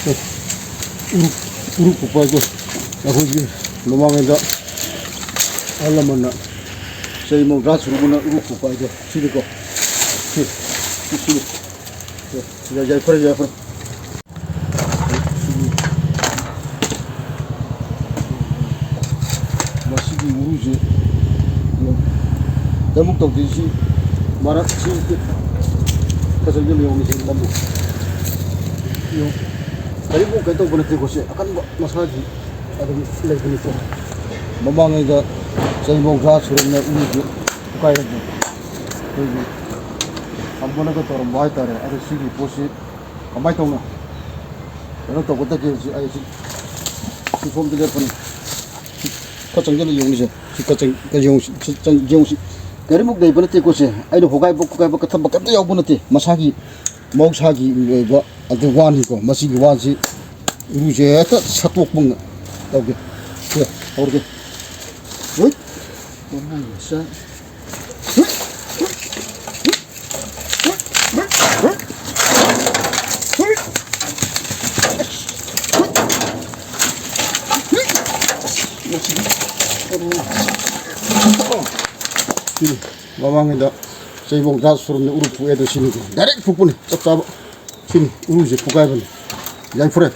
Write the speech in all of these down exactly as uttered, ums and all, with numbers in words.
ꯎꯔꯨꯛ, ꯎꯔꯨꯛ ꯐꯨꯛꯄ ꯍꯥꯏꯗꯣ ꯑꯩꯈꯣꯏꯒꯤ ꯃꯃꯥꯡꯉꯩꯗ ꯑꯍꯜ ꯂꯃꯟꯅ ꯆꯍꯤ ꯃꯧꯗ꯭ꯔꯥ ꯁꯨꯔꯕꯅ ꯎꯔꯨꯛ ꯐꯨꯛꯄ ꯍꯥꯏꯗꯣ ꯁꯤꯅꯤꯀꯣ꯫ ꯁꯤ, ꯁꯤ, ꯁꯤꯅꯤ꯫ ꯌꯥꯏ, ꯌꯥꯏꯐꯔꯦ, ꯌꯥꯏꯐꯔꯦ꯫ ꯃꯁꯤꯒꯤ ꯎꯔꯨꯁꯦ ꯌꯦꯡꯉꯨ꯫ ꯀꯩꯃꯨꯛ ꯇꯧꯗꯦ ꯁꯤ ꯃꯔꯛ ꯁꯤ ꯐꯖꯅ ꯌꯦꯡꯉꯨ ꯁꯤ ꯂꯝꯕꯨ꯫ ꯌꯦꯡꯉꯨ꯫ ꯀꯔꯤꯝꯐꯥꯎ ꯀꯩꯅꯣ ꯇꯧꯕ ꯅꯠꯇꯦꯀꯣ ꯁꯤ ꯑꯀꯟꯕ ꯃꯁꯥꯒꯤ ꯑꯗꯨꯝ ꯂꯩꯕꯅꯤꯀꯣ꯫ ꯃꯃꯥꯡꯉꯩꯗ ꯆꯍꯤ ꯃꯧꯗ꯭ꯔꯥ ꯁꯨꯔꯝꯅ ꯎꯔꯨꯁꯦ ꯄꯨꯀꯥꯏꯔꯝꯃꯦ꯫ ꯑꯩꯈꯣꯏꯒꯤ ꯑꯝꯕꯣꯅꯒ ꯇꯧꯔꯝꯕ ꯍꯥꯏꯇꯥꯔꯦ꯫ ꯑꯗꯣ ꯁꯤꯒꯤ ꯄꯣꯠꯁꯤ ꯀꯃꯥꯏꯅ ꯇꯧꯅ ꯀꯩꯅꯣ ꯇꯧꯒꯗꯒꯦ ꯍꯧꯖꯤꯛ ꯑꯩ ꯍꯧꯖꯤꯛ ꯁꯤ ꯁꯣꯝꯗ ꯂꯦꯞꯄꯅꯤ꯫ ꯁꯤ ꯈꯔ ꯆꯪꯁꯤꯜꯂ ꯌꯦꯡꯉꯨꯁꯦ꯫ ꯁꯤ ꯈꯔ ꯆꯪ-, ꯈꯔ ꯌꯦꯡꯉꯨꯁꯤ꯫ ꯁꯤ ꯆꯪ-, ꯌꯦꯡꯉꯨꯁꯤ꯫ ꯀꯔꯤꯃꯨꯛ ꯂꯩꯕ ꯅꯠꯇꯦꯀꯣ ꯁꯦ꯫ ꯑꯩꯅ ꯍꯣꯒꯥꯏꯕ ꯈꯣꯠꯀꯥꯏꯕ ꯀꯠꯊꯕ ꯀꯩꯝꯇ ꯌꯥꯎꯕ ꯅꯠꯇꯦ꯫ ꯃꯁꯥꯒꯤ ꯃꯍꯧꯁꯥꯒꯤ ꯑꯣꯏꯕ ꯑꯗꯨ ꯋꯥꯅꯤꯀꯣ꯫ ꯃꯁꯤꯒꯤ ꯋꯥꯁꯤ ꯎꯔꯨꯁꯦ ꯍꯦꯛꯇ ꯁꯠꯇꯣꯛꯄ ꯉ-, ꯇꯧꯒꯦ꯫ ꯁꯦ, ꯍꯧꯔꯒꯦ꯫ ꯍꯣꯏ꯫ ꯃꯃꯥꯏ ꯃꯆꯥ꯫ ꯁꯤꯅꯤ, ꯃꯃꯥꯡꯉꯩꯗ ꯆꯩꯕꯣꯡ ꯖꯥꯠ ꯁꯨꯔꯝꯅ ꯎꯔꯨ ꯐꯨꯛꯑꯦ ꯑꯗꯣ ꯁꯤꯅꯤ, direct ꯐꯨꯛꯄꯅꯤ, ꯆꯞ ꯆꯥꯕ꯫ ꯁꯤꯅꯤ, ꯎꯔꯨꯁꯦ ꯐꯨꯒꯥꯏꯕꯅꯤ꯫ ꯌꯥꯏꯐꯔꯦ꯫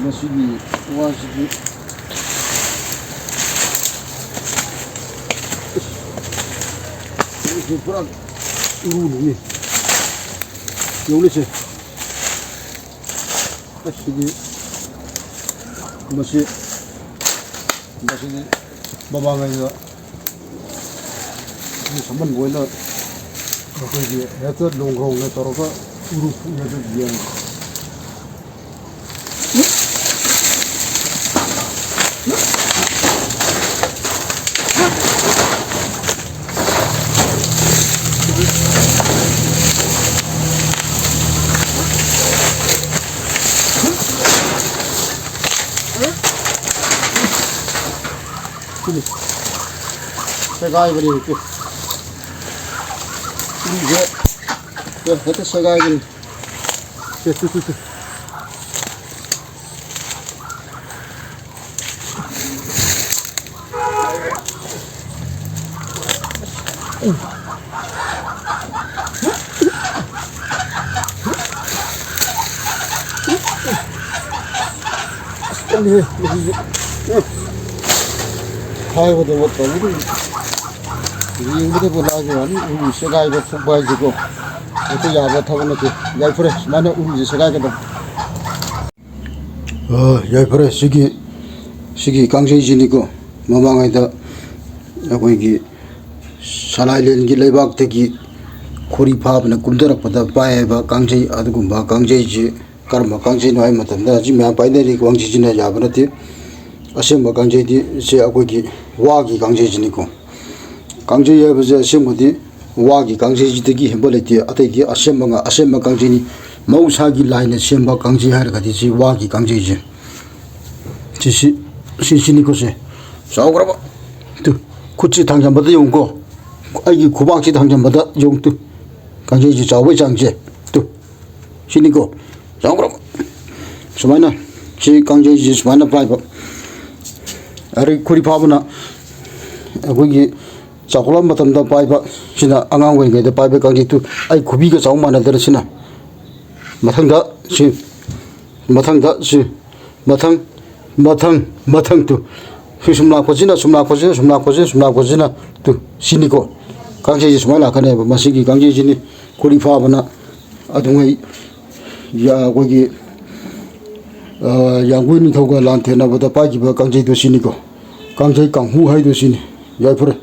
ꯃꯁꯤꯒꯤ ꯋꯥꯁꯤꯗꯤ ꯁꯤ ꯄꯨꯔꯥ ꯎꯔꯨꯅꯤꯅꯦ꯫ ꯌꯦꯡꯉꯨꯅꯦ ꯁꯦ꯫ ꯑꯁꯤꯗꯤ ꯃꯁꯤ, ꯃꯁꯤꯗꯤ ꯃꯃꯥꯡꯉꯩꯗ ꯁꯤ ꯁꯝꯕꯟꯕ ꯑꯣꯏꯅ ꯑꯩꯈꯣꯏꯒꯤ ꯍꯦꯛꯇ ꯂꯣꯡ ꯈ꯭ꯔꯣꯡꯅ ꯇꯧꯔꯒ ꯎꯔꯨ ꯐꯨꯛꯅꯗ ꯌꯦꯡꯉꯤ꯫ ꯁꯦꯒꯥꯏꯕꯅꯤ ꯍꯧꯖꯤꯛꯇꯤ꯫ ꯁꯤꯁꯦ ꯍꯦꯛꯇ ꯁꯦꯒꯥꯏꯕꯅꯤ꯫ ꯁꯦ, ꯇꯨ, ꯇꯨ, ꯇꯨ꯫ ꯍꯥꯏꯕꯗ ꯇꯧꯕꯗꯤ ꯌꯦꯡꯕꯗꯕꯨ ꯂꯥꯏꯕ ꯋꯥꯅꯤ, ꯎꯔꯨ ꯁꯦꯒꯥꯏꯕ ꯐꯨꯛꯄ ꯍꯥꯏꯁꯤꯀꯣ꯫ ꯍꯦꯛꯇ ꯌꯥꯕ ꯊꯕꯛ ꯅꯠꯇꯦ꯫ ꯌꯥꯏꯐꯔꯦ, ꯁꯨꯃꯥꯏꯅ ꯎꯔꯨꯁꯦ ꯁꯦꯒꯥꯏꯒꯗꯕ꯫ ꯑ, ꯌꯥꯏꯐꯔꯦ, ꯁꯤꯒꯤ, ꯁꯤꯒꯤ ꯀꯥꯡꯖꯩꯁꯤꯅꯤꯀꯣ꯫ ꯃꯃꯥꯡꯉꯩꯗ ꯑꯩꯈꯣꯏꯒꯤ ꯁꯂꯥꯏꯂꯦꯟꯒꯤ ꯂꯩꯕꯥꯛꯇꯒꯤ ꯈꯣꯔꯤ ꯐꯥꯕꯅ ꯀꯨꯝꯊꯔꯛꯄꯗ ꯄꯥꯏ ꯍꯥꯏꯕ ꯀꯥꯡꯖꯩ, ꯑꯗꯨꯒꯨꯝꯕ ꯀꯥꯡꯖꯩꯁꯤ ꯀꯔꯝꯕ ꯀꯥꯡꯖꯩꯅꯣ ꯍꯥꯏꯕ ꯃꯇꯝꯗ, ꯍꯧꯖꯤꯛ ꯃꯌꯥꯝ ꯄꯥꯏꯅꯔꯤ ꯀꯥꯡꯖꯩꯁꯤꯅ ꯌꯥꯕ ꯅꯠꯇꯦ꯫ ꯑꯁꯦꯡꯕ ꯀꯥꯡꯖꯩꯗꯤ ꯁꯦ ꯑꯩꯈꯣꯏꯒꯤ ꯋꯥꯒꯤ ꯀꯥꯡꯖꯩꯁꯤꯅꯤꯀꯣ꯫ ꯀꯥꯡꯖꯩ ꯍꯥꯏꯕꯁꯦ ꯑꯁꯦꯡꯕꯗꯤ ꯋꯥꯒꯤ ꯀꯥꯡꯖꯩꯁꯤꯗꯒꯤ ꯍꯦꯟꯕ ꯂꯩꯇꯦ꯫ ꯑꯇꯩꯗꯤ ꯑꯁꯦꯡꯕ ꯉꯥ-, ꯑꯁꯦꯡꯕ ꯀꯥꯡꯖꯩꯅꯤ꯫ ꯃꯍꯧꯁꯥꯒꯤ ꯂꯥꯏꯅ ꯁꯦꯝꯕ ꯀꯥꯡꯖꯩ ꯍꯥꯏꯔꯒꯗꯤ ꯁꯤ ꯋꯥꯒꯤ ꯀꯥꯡꯖꯩꯁꯦ꯫ ꯁꯤ, ꯁꯤ, ꯁꯤ, ꯁꯤꯅꯤꯀꯣ ꯁꯦ꯫ ꯆꯥꯎꯈ꯭ꯔꯕ꯫ ꯇꯨ, ꯈꯨꯠꯁꯤ ꯊꯥꯡꯖꯟꯕꯗ ꯌꯦꯡꯉꯨꯀꯣ꯫ ꯑꯩꯒꯤ ꯈꯨꯕꯥꯛꯁꯤ ꯊꯥꯡꯖꯟꯕꯗ ꯌꯦꯡꯉꯨ ꯇꯨ꯫ ꯀꯥꯡꯖꯩꯁꯤ ꯆꯥꯎꯕꯒꯤ ꯆꯥꯡꯁꯦ꯫ ꯇꯨ꯫ ꯁꯤꯅꯤꯀꯣ꯫ ꯆꯥꯎꯈ꯭ꯔꯕ꯫ ꯁꯨꯃꯥꯏꯅ ꯁꯤ ꯀꯥꯡꯖꯩꯁꯤ ꯁꯨꯃꯥꯏꯅ ꯄꯥꯏꯕ꯫ ꯑꯗꯩ ꯈꯣꯔꯤ ꯐꯥꯕꯅ ꯑꯩꯈꯣꯏꯒꯤ ꯆꯥꯎꯈꯠꯂꯛꯄ ꯃꯇꯝꯗ ꯄꯥꯏꯕ, ꯁꯤꯅ ꯑꯉꯥꯡ ꯑꯣꯏꯔꯤꯉꯩꯗ ꯄꯥꯏꯕ ꯀꯥꯡꯖꯩꯇꯨ ꯑꯩ ꯈꯨꯕꯤꯒ ꯆꯥꯎ ꯃꯥꯟꯅꯗꯅ ꯁꯤꯅ꯫ ꯃꯊꯪꯗ ꯁꯤ, ꯃꯊꯪꯗ ꯁꯤ, ꯃꯊꯪ, ꯃꯊꯪ, ꯃꯊꯪ ꯇꯨ꯫ ꯁꯤ ꯁꯨꯝ ꯂꯥꯛꯄꯁꯤꯅ, ꯁꯨꯝ ꯂꯥꯛꯄꯁꯤꯅ, ꯁꯨꯝ ꯂꯥꯛꯄꯁꯤꯅ, ꯁꯨꯝ ꯂꯥꯛꯄꯁꯤꯅ ꯇꯨ꯫ ꯁꯤꯅꯤꯀꯣ꯫ ꯀꯥꯡꯖꯩꯁꯤ ꯁꯨꯃꯥꯏꯅ ꯂꯥꯛꯀꯅꯦꯕ꯫ ꯃꯁꯤꯒꯤ ꯀꯥꯡꯖꯩꯁꯤꯅꯤ ꯈꯣꯔꯤ ꯐꯥꯕꯅ ꯑꯗꯨꯉꯩ ꯌꯥ-, ꯑꯩꯈꯣꯏꯒꯤ, ꯑ, ꯌꯥꯝꯒꯣꯏ ꯅꯤꯡꯊꯧꯒ ꯂꯥꯟ ꯊꯦꯡꯅꯕꯗ ꯄꯥꯏꯈꯤꯕ ꯀꯥꯡꯖꯩꯗꯣ ꯁꯤꯅꯤꯀꯣ꯫ ꯀꯥꯡꯖꯩ ꯀꯥꯡꯍꯨ ꯍꯥꯏꯗꯣ ꯁꯤꯅꯤ꯫ ꯌꯥꯏꯐꯔꯦ꯫